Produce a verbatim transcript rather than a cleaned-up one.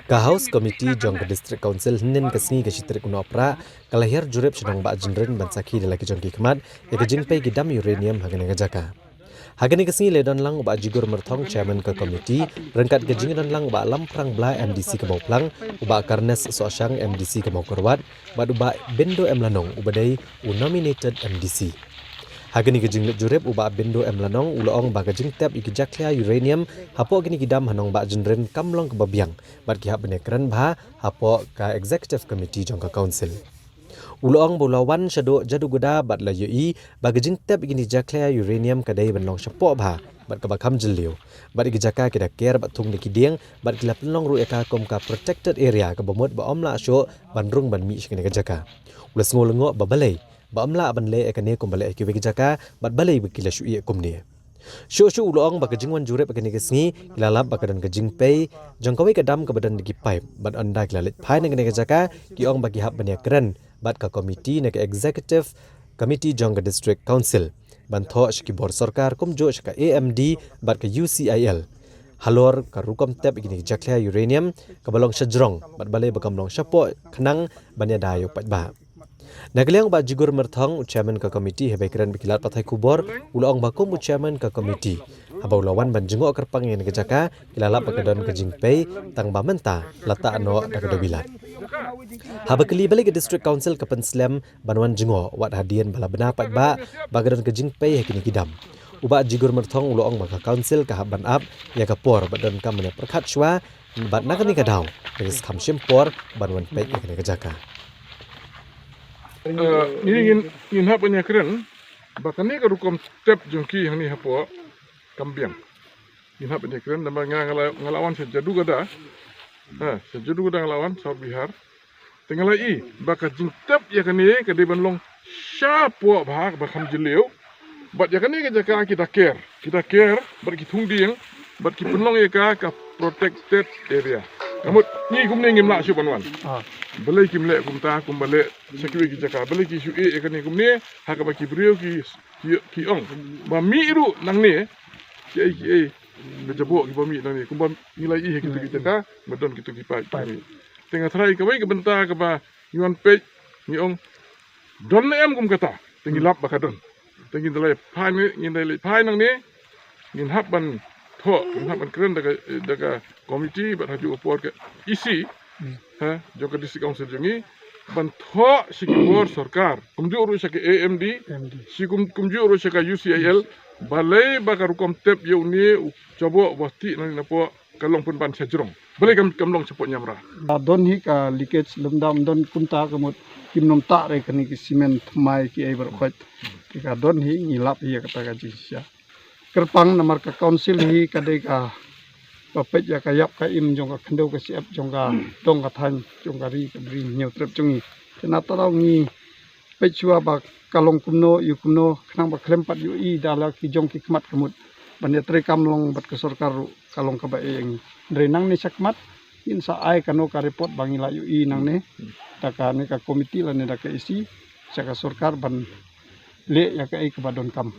Ka House Committee jong ka District Council hynnin ka sngi ka shi tarik u Nohprah ka la hiar jurip sha Nongbah Jynrin ban sakhi da la ki jong ki khmat ïa ka jingpei ki dam uranium ha kane ka jaka. Ha kane ka sngi la don lang u Bah Jigur Myrthong, Chairman ka Committee, ryngkat ka jingdon lang u Bah Lamphrang Blah, M D C ka Mawphlang, u Bah Karnes Sohshang, M D C ka Mawkyrwat, bad u Bah Bindo M Lanong uba dei u nominated M D C. Ha kane ka jinglut jurip, u Bah Bindo M Lanong u la ong ba ka jingtep ïa ki jakhlia uranium hapoh kine ki dam ha Nongbah Jynrin kam long kaba biang bad ki hap ban ïakren bha hapoh ka Executive Committee jong ka Council. U la ong ba u la wan shaduh Jaduguda bad la ïohi ba ka jingtep ïa kine ki jakhlia uranium ka dei ban long shapoh bha bad kaba kham jylliew, bad ïa ki jaka ki da ker bad thung da ki dieng, bad ki la pynlong ruh ïa ka kum ka protected area kaba mut ba ym lah shuh ban rung ban mih sha kane ka jaka. U la sngew lyngngoh ba balei ba ym lah ban leh ïa kane kumba leh ha kiwei ki jaka, bad balei ba ki la shu ïeh kumne. Shuh shuh u la ong ba ka jingwan jurip ha kane ka sngi ki la lap ba ka don ka jingpei jong kawei ka dam kaba don da ki pipe, bad ynda ki la leit phai na kane ka jaka ki ong ba ki hap ban ïakren bad ka committee na ka Executive Committee jong ka District Council ban thoh sha ki bor sorkar kumjuh sha ka A M D bad ka U C I L halor ka rukom tep ïa kine ki jakhlia uranium kaba long shajrong, bad balei ba kam long shapoh khnang ban ïada ïa u paidbah. Na ka liang u Bah Jigur Myrthong, u Chairman ka Committee, haba ïakren bad ki lad pathai khubor u la ong ba kum u Chairman ka Committee, haba u la wan ban jngoh kyrpang ïa kane ka jaka ki la lap ba ka don ka jingpei, tang ba mynta la tah noh da ka daw bilat. Haba kylli balei ka District Council ka pynslem ban wan jngoh wat hadien ba la bna paidbah ba ka don ka jingpei ha kine ki dam, u Bah Jigur Myrthong u la ong ba ka Council ka hap ban ap ïa ka por bad donkam ban ïa pyrkhat shuwa, bad na kane ka daw ka dei sa kham shim por ban wan peit ïa kane ka jaka. Eh, ngi ngin, ngin hap ban ïakren ba kane ka rukom tep jong ki hangne hapoh kam biang. Ngin hap ban ïakren namar nga, nga la, nga la wan sha Jaduguda. Ha, sha Jaduguda nga la wan, South Bihar. Te nga la ïohi ba ka jingtep ïa kane ka dei ban long shapoh bha ba kham jylliew. Bad ïa kane ka jaka ki da ker, ki da ker bad ki thung dieng, bad ki pynlong ïa ka ka protected area. Ka mut ngi kumne ngim lah shuh ban wan. Ah. Balei kim leh kumta, kumba leh sha kiwei ki jaka, balei ki shu ïeh ïa kane kumne, ha kaba ki briew ki, ki, ki ong ba mih ruh nangne, kiei kiei ka jaboh kiba mih nangne, kumba ngi la ïohi ha kito ki jaka ba don kito ki pipe. Te nga tharai kawei ka bynta kaba ngi wan peit, ngi ong don ne em kum kata, te ngi lap ba ka don. Te ngin da leit phai ne, ngin da leit phai nangne, ngin hap ban thoh, ngin hap ban kren da ka, da ka committee bad ha kajuh ka por ka E C, ha, jong ka District Council jong ngi, ban thoh sha ki bor sorkar, kumjuh ruh sha ka A M D, shi kum, kumjuh ruh sha ka U C I L, balei ba ka rukom tep ïa une u jaboh ba tih nangne napoh ka long pynban shajrong. Balei kam, kam long shapoh Niamra. Ka don hi ka leakage, lymda ym don kumta ka mut kim nym tah re kane ki cement thymmai kiei baroh khoit. Te ka don hi, ngi lap hi ïa kata ka jingshisha. Kyrpang namar ka Council hi ka dei kaba peit ïa ka ïap ka im jong ka khyndew ka shyiap jong ka dong ka thaiñ jong ka ri ka bri Hynñiewtrep jong ngi. Te na kata daw ngi peit shuwa ba ka long kumno ïa kumno khnang ba khlem pat ïohi da la ki jong ki khmat ka mut ban ïatrei kam long bad ka sorkar ruh ka long kaba eh ïa ngi. Hynrei nangne shakhmat ngin sa ai kano ka report ba ngi la ïohi nangne da kane ka committee lane da ka E C sha ka sorkar ban leh ïa kaei kaba donkam.